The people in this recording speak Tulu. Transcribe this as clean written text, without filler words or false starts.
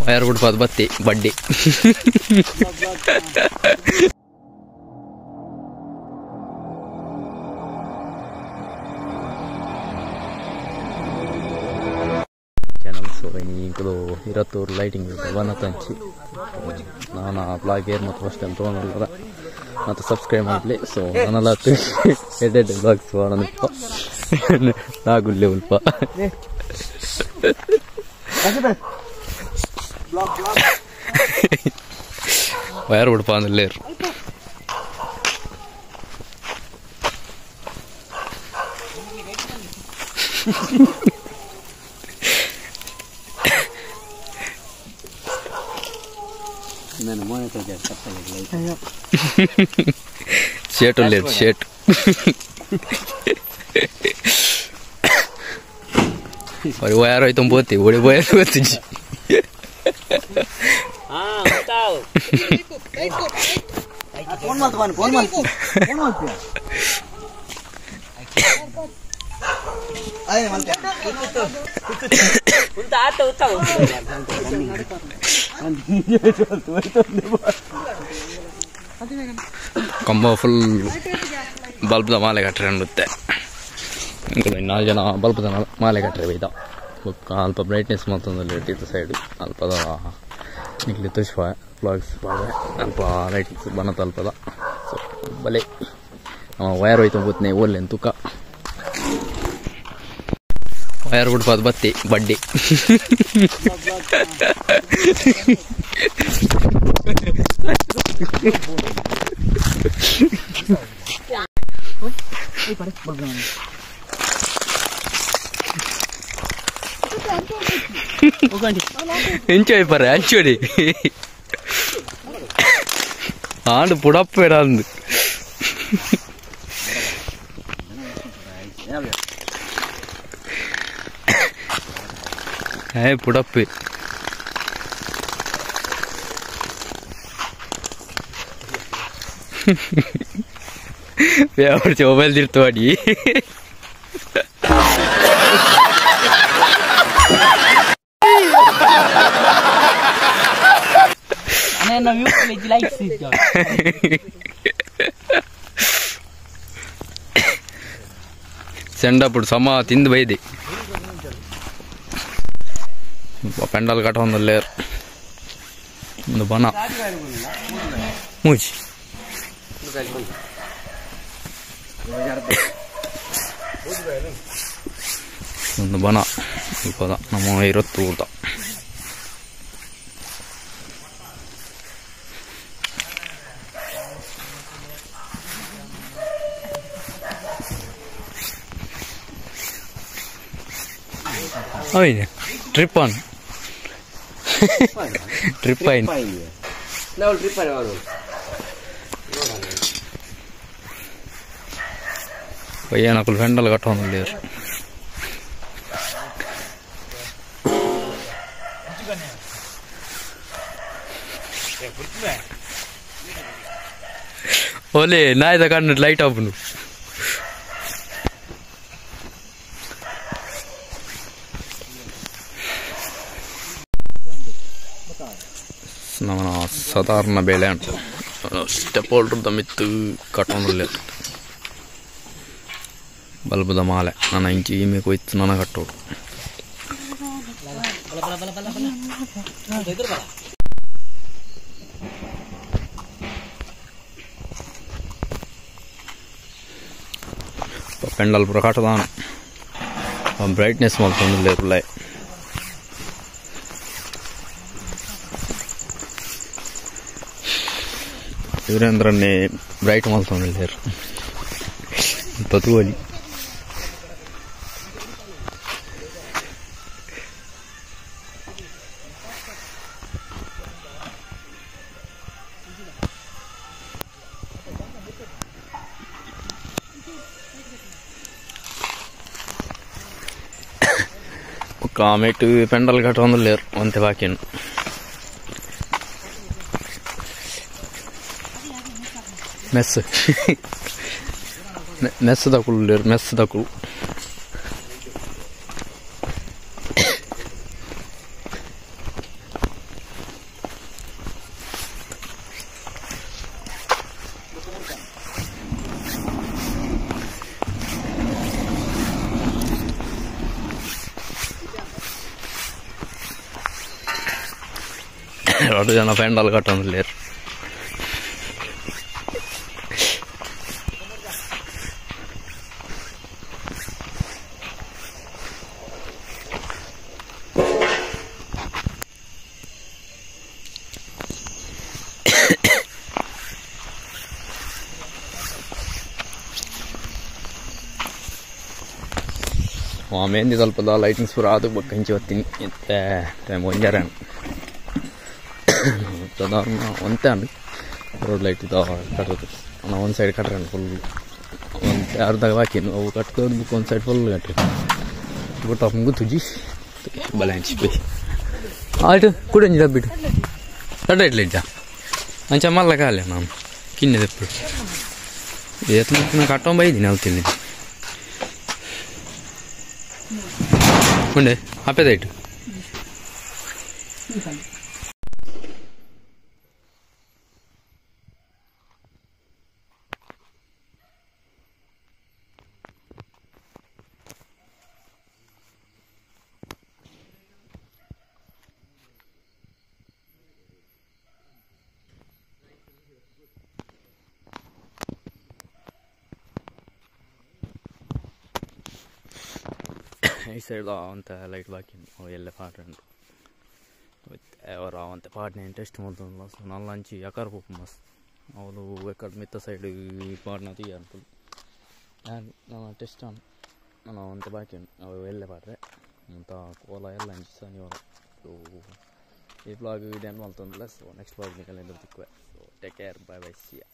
ವಯರ್ ಬಿಡ್ಬಾರ್ದು ಬತ್ತಿ ಬಡ್ಡಿ ಚಾನಲ್. ಸೊ ಈಗಲೂ ಇರತ್ತೂರು ಲೈಟಿಂಗ್ ಬನತಂಚಿ ನಾನು ಬ್ಲಾಗ್ ಏರ್ ಮತ್ತು ಫಸ್ಟ್ ಟೈಮ್ ತೊಗೊಂಡಲ್ಲ ಮತ್ತು ಸಬ್ಸ್ಕ್ರೈಬ್ ಮಾಡಲಿ. ಸೊ ನನ್ನೆಲ್ಲ ಎಡೆಡ್ ಬ್ಲಾಗ್ಸ್ ಮಾಡೋಣ ನಾಗುಲ್ಲೆ ಉಲ್ಪ ವಯರ್ ಬಿಡಪ್ಪ ಅಂದ್ರೆ ಶೇಟ್ ಉಲ್ಲೇರು ಶೇಟ್ ವಯರ್ ಹೋಯ್ತು ಬೋತಿ ಓಡಿ ವಯರ್ ಗೊತ್ತಿಜ್ಜಿ. ಕಂಬ ಫುಲ್ ಬಲ್ಬ್ದ ಮಾಲೆ ಕಟ್ಟರೆ ಅನ್ನುತ್ತೆ. ನಾಲ್ಕು ಜನ ಬಲ್ಬ್ದ ಮಾಲೆ ಕಟ್ಟರೆ ಬೈದ ಬೊಕ್ಕ ಅಲ್ಪ ಬ್ರೈಟ್ನೆಸ್ ಮತ್ತೊಂದು ಇಟ್ಟಿತ್ತು ಸೈಡ್ ಅಲ್ಪದ ನಿಕ್ಲಿ ತುಷ್ಪ ಬ್ಲಾಗ್ಸ್ ಅಲ್ಪ ಲೈಟಿಂಗ್ಸ್ ಬನ್ನತ ಅಲ್ಪದ. ಸೊ ಬಲೆ ವಯರ್ ಹೋಯ್ತು ಬೂತ್ನೆ ಓಲ್ಲೇನು ತೂಕ ವಯರ್ ಬಿಡ್ಬಾರ್ದು ಬತ್ತಿ ಬಡ್ಡಿ ಎಂಚೋಯ್ ಪರ ಅಂಚೋಡಿ ಆಂಡ್ ಪುಡಪ್ಪೇಡಂದು ಏ ಪುಡಪ್ಪೆ ಮೊಬೈಲ್ ತಿರ್ತವಾಡಿ. ಸೆಂಡಪುಡು ಸಮ ತಿಂದು ಬೈದಿ ಪೆಂಡಲ್ ಕಟ್ಟೊಂದಲ್ಲೇರು ಒಂದು ಬನ ಮೂಜಿ ಒಂದು ಬನ ಇಪ್ಪದ ನಮ್ಮ ಇರತ್ತೂರ್ದ. ಟ್ರಿಪ್ ಆನ್ ಟ್ರಿಪ್ ಆಯ್ತು ಪಯ್ಯನಕುಲು ಫೆಂಡಲ್ ಕಟ್ಟೊಂದುಲ್ಲೇರು. ಓಲೆ ನಾಯ್ದ ಕಣ್ಣು ಲೈಟ್ ಆಪುಂಡು. ನಮ್ಮ ಸಾಧಾರಣ ಬೇಳೆ ಉಂಟು ಸ್ಟೆಪ್ ಹೋಲ್ಡ್ರದ ಮಿತ್ತು ಕಟ್ಟೊಂದುಲ್ಲೇರು ಬಲ್ಬದ ಮಾಲೆ ನನ್ನ ಇಂಚಿ ಈಮೆ ಕೊಯ್ತು ನನ್ನ ಕಟ್ಟೋಡು. ಪೆಂಡಲ್ ಪೂರ ಕಟ್ಟದಾನ ಬ್ರೈಟ್ನೆಸ್ ಮಲ್ತೊಂದುಲ್ಲೇರು ಲೈ. ಇವರೇಂದ್ರನ್ನೇ ಬ್ರೈಟ್ ಮಲ್ತೊಂದುಲ್ಲೇರು ತತುವಲಿ. ಕಾಮೆಟ್ ಪೆಂಡಲ್ ಕಟ್ಟೊಂದುಲ್ಲೇರು ಒಂತೆ ಬಾಕಿ. ಮೆಸ್. ಮೆಸ್ಸದಕುಲು ಮೆಸ್ಸದಕುಲು ರಡ್ಡ್ ಜನ ಪೆಂಡಲ್ ಕಟ್ಟೊಂದುಲ್ಲೆರ್ ಮೆಹಂದಿ ಸ್ವಲ್ಪ ಲೈಟಿಂಗ್ಸ್ ಪೂರ ಆದ್ ಬೊಕ್ಕ ಇಂಚಿ ಬತ್ತಿನಿ ಇತ್ತೆ ಟೈಮ್ ಒಂಜರೆ ಸಾಧಾರಣ ಒಂತೆ ಆಂಡ್ ರೋಡ್ ಲೈಟ್ ಕಟ್ಟದು ಒಂದು ಸೈಡ್ ಕಟ್ರೆ ಫುಲ್ ಒಂತೆ ಅರ್ಧ ಬಾಕಿ ಅವು ಕಟ್ಟೋದು ಬುಕ್ ಒಂದು ಸೈಡ್ ಫುಲ್ ಕಟ್ರಿ ಬುಟ್ಟ ಮುಗುತುಜಿ ಬಲೆ ಅಂಚಿ ಪೋಯಿ ಆಯ್ತು ಕುಡಂಜಿ ಡಬ್ಬಿಟ್ಟು ರಡ್ಡ ಇಟ್ಲಿ ಇಜ್ಜ ಅಂಚ ಮಲ್ಲ ಕಾಲೆ ನಾನು ಕಿನ್ನೆ ದೆಪ್ಪು ಏತ್ ಮುಟ್ಟಿನ ಕಟ್ಟೊಂದು ಬೈದಿನಿ ಅಲ್ತಿಲ್ಲಿ ಉಂಡೆ ಅಪ್ಪೆದಾಯ್ತು ಈ ಸೈಡ್ ಅಂತ ಲೈಟ್ ಬಾಕಿ ಎಲ್ಲ ಪಾಡ್ರೆ ಅವರ ಅಂತೆ ಪಾಡ್ನೆ ಇಂಟ್ರೆಸ್ಟ್ ಮಲ್ತೊಂದುಲ್ಲ ಸೊ ನಲ್ಲ ಅಂಚಿ ಯಕಾರ ಪೋಪು ಮಸ್ತ್ ಅವಳು ಎಕ್ಕಡ್ ಮಿತ್ತ ಸೈಡ್ ಪಾಡ್ನ ತೀಯ ಅನ್ಪುಲು ನಾನು ಟೆಸ್ಟ್ ಆನ್ ನಾನು ಅಂತೆ ಬಾಕಿ ಅವು ಎಲ್ಲೆ ಪಾಡ್ರೆ ಅಂತ ಕೋಲ ಎಲ್ಲ ಅಂಚಿ ಶನಿವಾರ. ಸೊ ಈ ಬ್ಲಾಗ್ ವಿಡಿಯೋ ಮಲ್ತೊಂದುಲ್ಲ. ಸೊ ನೆಕ್ಸ್ಟ್ ಬ್ಲಾಗ್ ನಿಕಲ್ ಎದುರು ತಿಕ್ಕುವೆ. So take care, bye bye, see ya.